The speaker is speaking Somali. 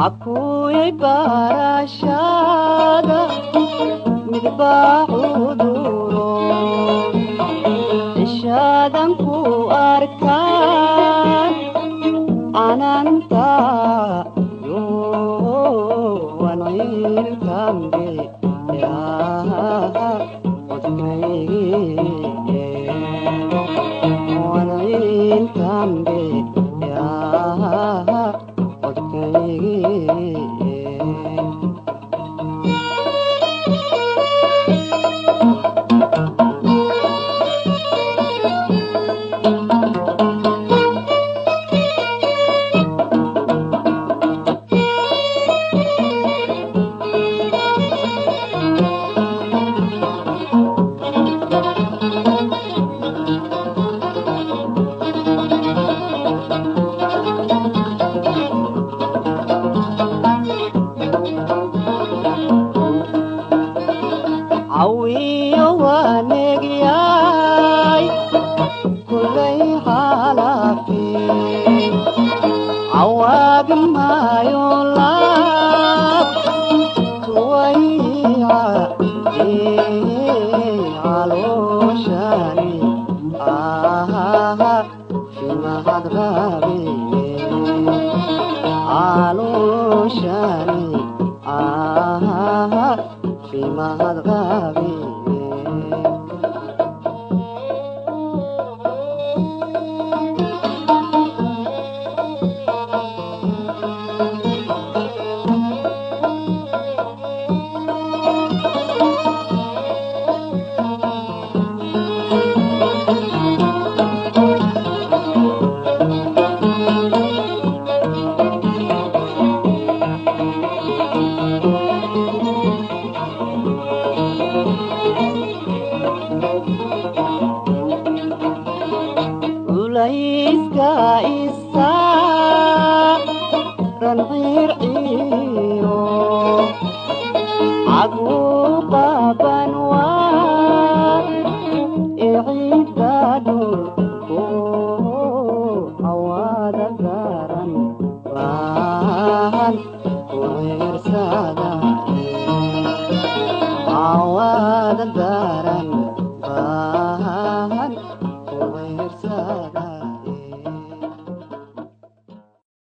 Akuyay barashada midbaa cuduro cishaadan ku arkaan ananta yowanciilkambe codkaygi codkaygi. Cawiyo waanegyaay kulay xalaafi cawaag maayo laab tuwayca calooshani fimahad rabe calooshani fimahad rabe. Culayska isaa ran ciirciiro cagu.